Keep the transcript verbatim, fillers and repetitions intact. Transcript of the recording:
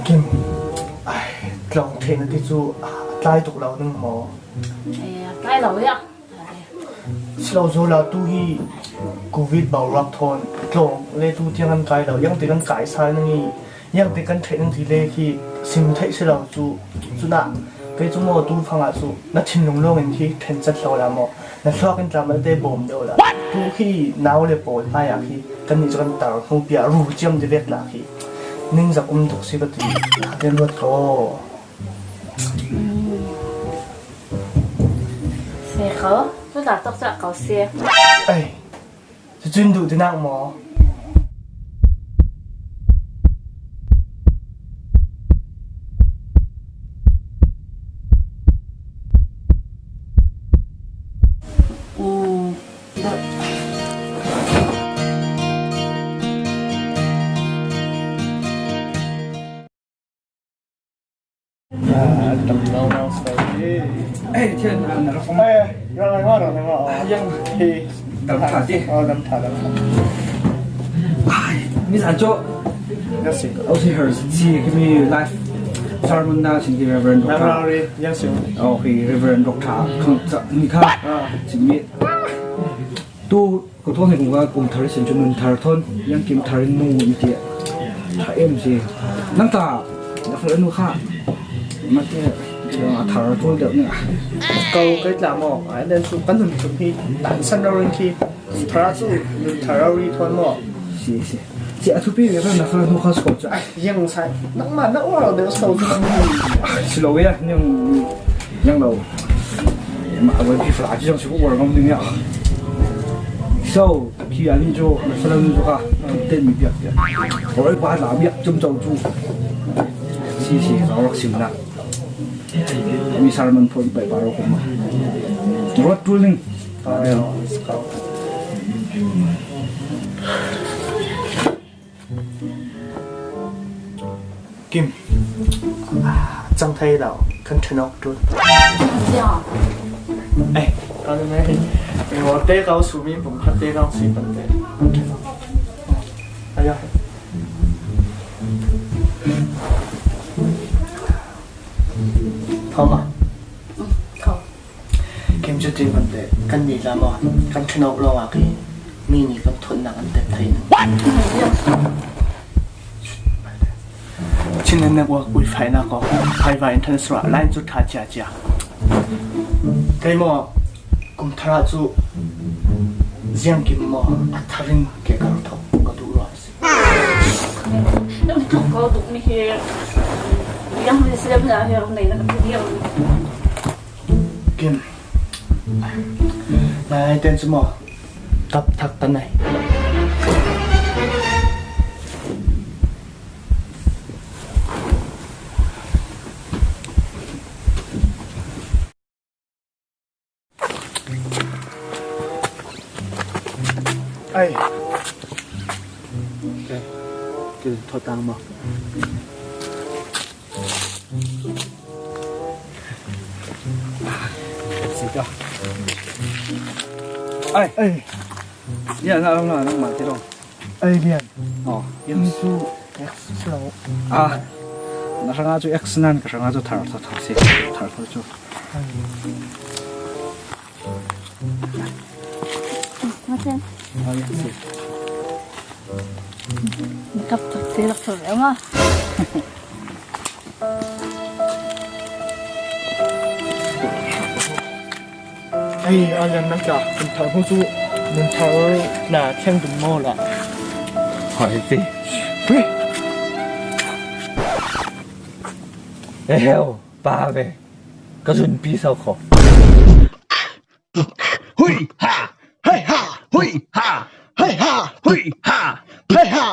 Kim, ai, tlawng theihna ti cu a tlai tuk lo ning maw? Eh, a tlai lo ia. Si lo Zola, tu hi covid boruak thawn tlawng le tu tiang an kai lo, iangte kan kai sal ning i, iangte kan theih ning ti le khi sim theih si lo cu, cunah kei cu maw tu fangah cu na thinlung lawngin khi ṭhen cat hlo la maw? Na thluak in tla malte bawm deuh la. Tu khi nau le pawl hmaiah khi kannih cu kan tar hnu piah ru ciam ti vek la khi ningzak um tuk si ka ti. Hna kan ruat ko. Si ko. Tu ta tok cak ko si. Ei, cucun duh tinak maw? Ah, tam lo lo. Ei, thian, ah, na rak um. Ei, rak ngai ma, rak ngai ma. Ah, yang. Hi. Dam ṭha ti. Oh, dam ṭha, dam ṭha. Ai, mi zan cu. Yang si. Oh, si her, si, kimi live sermon na, si, ki Reverend Doctor. Yang si. Oh, hi Reverend Doctor. Kang sa, ni kha. Ah. Si mi. Tu, ko thawng hi kong ka kum thar sin cu nun thar thawn, yang kim thar in nu in ti. Ṭha em si. Nang ta, na fa nu kha. Ma ti, a thar thawn deuh ni. Ko kai tla maw? Ai, dan su kan nun thum hi. Tan san lo ring khi. Thar cu nun thar ri thawn maw? Si, si. Si a thupi ve kan na fa nu kha sawh cu. Ai, yang sai. Nang ma na ua lo deuh sawh cu. Ai, si lo ve, yang, yang lo. Ma a wai pi fa cu yang si ko ua ngam ding ya. So, khi a ni cu, na fa nu cu kha. Ten mi biak biak. Oi, pa la biak cum cau cu. Si, si, ka rak sim na. Mi sermon point pai pa ro ko ma. Rot tuning. Kim. Cang thei lo. Kan ṭhen awk ṭul. Ei, ka ni mai. Ei, ngol te kau su mi pum khat te kau si pan te. Ayo. Thoma. Thom. Kim cu ti pan te. Kan ni la maw. Kan ṭhen awk lo a ki. Mi ni kan thotnak an tep thei. Chin nan nak wak ui fai nak ko. Fai vai in than sura. Lain cu ṭha cia cia. Kei maw, kum thar ah cu ziang kim maw, a thar in ke kar thok ka duh rua si. Nang thok ko duh mi hi. Yang ni siam na hi, nei na ka tu diam. Kim. Nai ten cu maw, tap thak ta nai. Ai. Ke, ke thotang maw. Sika. Ai. Ai. Ya, na, na, na, ma, ti lo. Ai, lian. Oh, yes. Ni cu X lo. Ah. Na hranga cu X nan, ka hranga cu thar, thar, thar si. Thar, thar cu. Ai. Mate. Ah, yes, yes. Kap tak si rak thar, ma. Ei, a lian nang tla, nun thar hnu cu, nun thar tla thiang dum maw la? Hoi ti. Hui. Eheu, pa ve. Ka zunpi sau kho. Hui ha! Hei ha! Hui ha! Hei ha! Hui ha! Hei ha!